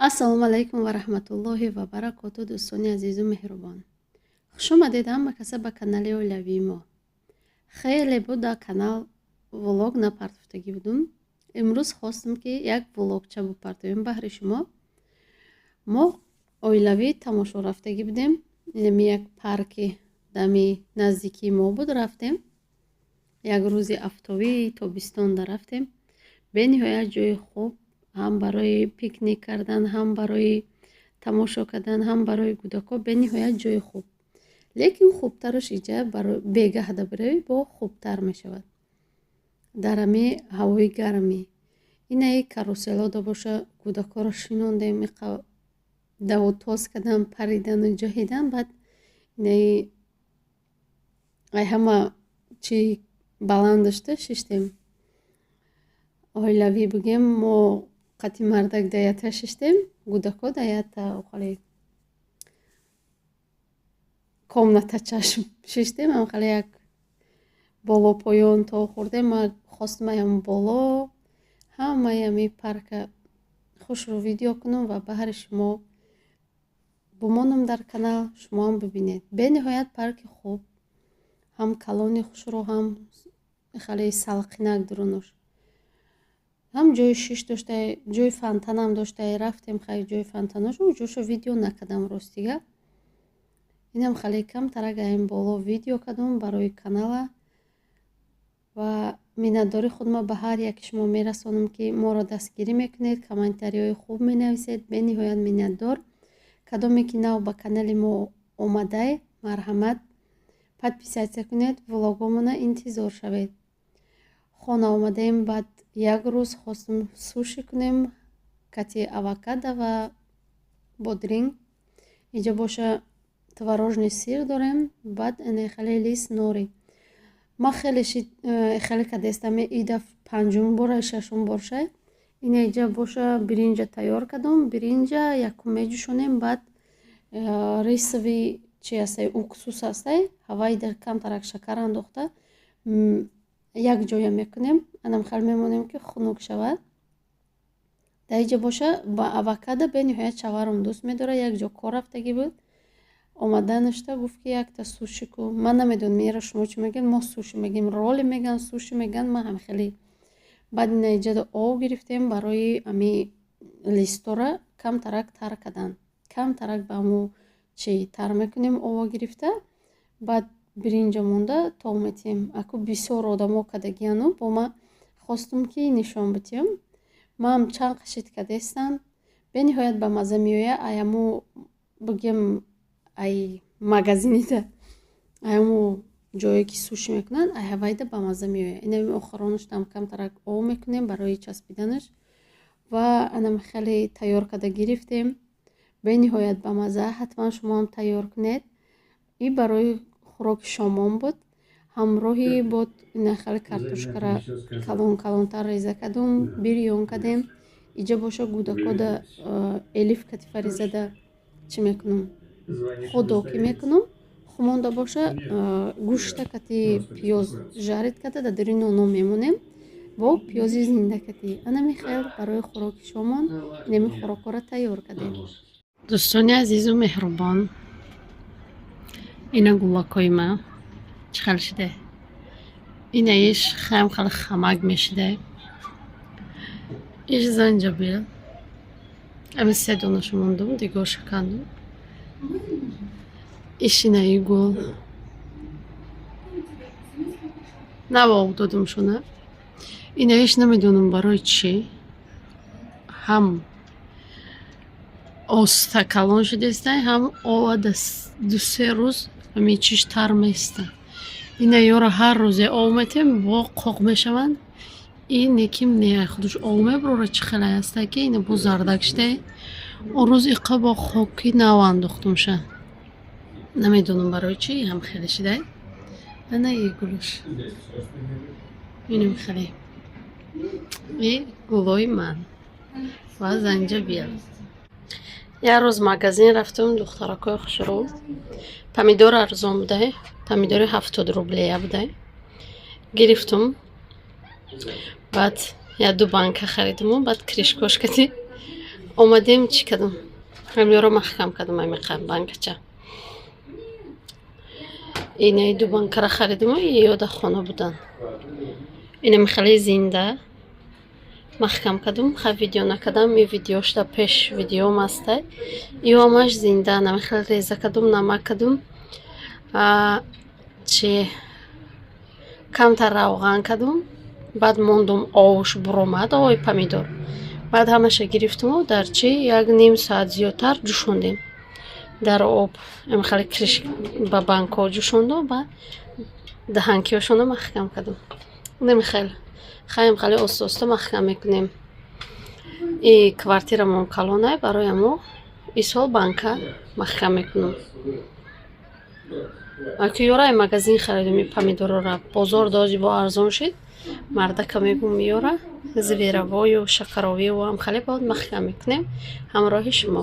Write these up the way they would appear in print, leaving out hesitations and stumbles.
Ассалому алайкум ва раҳматуллоҳи ва баракоту, дӯстони азизу меҳрубон. Хушомадед ҳама каса ба канали оилавии мо. Хеле буд, дар канал влог напартофтагӣ будум. Имрӯз хостам, ки як влогча бупартоем баҳри шумо. Мо оилавӣ тамошо рафтагӣ будем. Инами як парки дами наздикии мо буд, рафтем. Як рӯзи афтобии тобистонда рафтем. Бениҳоят ҷои хуб, ҳам барои пикник кардан, ҳам барои тамошо кардан, ҳам барои кӯдакҳо бениҳоят ҷои хуб. Лекин хубтараш иҷа бегаҳда биравӣ, бо хубтар мешавад. Дар ҳами ҳавои гармӣ. Инаи каруселода боша, кӯдакҳоро шинондем, иқа даву тоз кардан, паридану ҷаҳидан. Баъд инаи ай ҳама чи баланд дошта шиштем. Оилавӣ бигем, мо қати мардак да ята шиштем, кӯдакҳо да ята хеле комнатачаш шиштем. Ам хеле як боло поён то хӯрдем. Ма хостам аям боло ҳамаи ами парка хушрӯ видео кунам ва баҳри шумо бумонам дар канал, шумоам бибинед. Бениҳоят парки хуб, ҳам калони хушрӯ, ҳам хеле салқинак дурунош. Ҳам ҷои шиш дошта, ҷои фонтанам дошта. Рафтем, хай, ҷои фонтанош ҷошо видео накардам, ростига. Инам хеле камтарак аим боло видео кардам барои канала ва миннатдори худма ба ҳар яки шумо мерасонам, ки моро дастгирӣ мекунед, комментариҳои хуб менависед. Бениҳоят миннатдор. Кадоме ки нав ба канали мо омадай, марҳамат, подписаться кунед, влогомона интизор шавед. Хона омадаем, баъд як рӯз хостем суши кунем кати авокадо ва бодринг. Инҷа боша творожный сыр дорем, баъд хеле лист нори. Ма хеле хеле кадестам, и даф панҷум бора, шашум бор шай. Ина инҷа боша биринҷа тайёр кардам. Биринҷа якум меҷӯшонем, баъд рисовый чи ҳастай, уксус ҳастай, ҳавайда камтарак шакар андохта як ҷоя мекунем. Анам хел мемонем, ки хунук шавад. Дар инҷа боша ба авокадо бениҳоят шавҳарам дӯст медорад. Як ҷо кор рафтагӣ буд, омада ништа гуфт, ки якта суши ку. Ман намедонам, инро шумо чӣ мегӯед, мо суши мегӯем, ролли мегӯянд, суши мегӯянд, ман ҳам хеле. Баъд ина инҷа об гирифтем барои ами листора камтарак тар кардан. Камтарак ба ҳамо чи тар мекунем обо гирифта, баъд биринҷа монда тов метиҳем. Аку бисёр одамо кардагияну бо ма хостум, ки нишон бидиҳам. Маам чанд қашит кардестам, бениҳоят ба мазза меояд. Аямо бигем, ай магазинида, аямо ҷое ки суши мекунанд, ай ҳавайда ба мазза меояд. Инами охиронашам камтарак об мекунем барои часпиданаш ва анам хеле тайёр карда гирифтем. Бениҳоят ба мазза, ҳатман шумоам тайёр кунед. И барои хӯроки шомон буд. Ҳамроҳи бод ина хеле картошкара калон калонтар реза кардум, бирён кардем. Иҷа боша гӯдакода элиф катифа резада чӣ мекунам, ходоки мекунам. Хумонда боша гӯшта кати пиёз жарить карда, дар даруни оно мемонем бо пиёзи зинда кати. Анами хел барои хӯроки шомон инами хӯрокҳоро тайёр кардем. Дӯстони азизу меҳрубон, ина гулакҳои ман чӣ хел шида. Инаиш хам хел хамак мешида. Иш занҷабил. Ами се донаша мондум, дигоша кандум. Иш инаи гул. Нав об додум шуна. Инаиш намедонам барои чӣ. Ҳам оста калон шудестай, ҳам овада 2-се рӯз ҳамин чиш тар места. Ина ёро ҳар рӯзе об метем, бо қоқ мешаванд. Ин неким не, худаш об мебарора, чӣ хеле ҳаста, ки ина бо зардак шудай. Он рӯз иқа бо хоки нав андохтумша. Намедонам барои чӣ ҳам хеле шудай. Ана и гулуш. Инам хеле. И гулои ман ва занҷабил. Як рӯз магазин рафтам, духтаракҳои хушрӯ. Помидор арзон будай. Помидори 70 рублея будай. Гирифтум. Баъд як ду банка харидуму баъд крышкош кардем. Омадем, чӣ кардам? Ҳамёро маҳкам кардам, ҳамиқа банкача. Инаи ду банкара харидиму ёда хона будан. Инами хеле зинда маҳкам кардум. Ха, видео накардам, и видеошда пеш видеом астай. Ё ҳамаш зинда нами хеле реза кардум, намак кардум, чи камтар равған кардум, баъд мондум, овуш буромад, ои помидор. Баъд ҳамаша гирифтуму дар чи як ним соат зиёдтар ҷӯшондем дар об. Хеле криш ба банкҳо ҷӯшондум, ба даҳанкиҳошонро маҳкам кардум. Намихел хаем, хеле оста оста маҳкам мекунем. И квартирамон калонай, барои мо исол банка маҳкам мекунам. Аки ёрай магазин харидум и помидорора, бозор дожи бо арзон шид. Мардака мегум, меёра зверобою, шакаровию ам хеле, бод маҳкам мекунем ҳамроҳи шумо.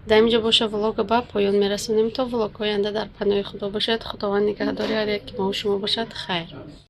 Дар инҷо боша, влога ба поён мерасонем. То влогҳои оянда дар паноҳи Худо бошед. Худованд нигаҳдори ҳар яки мову шумо бошад. Хайр.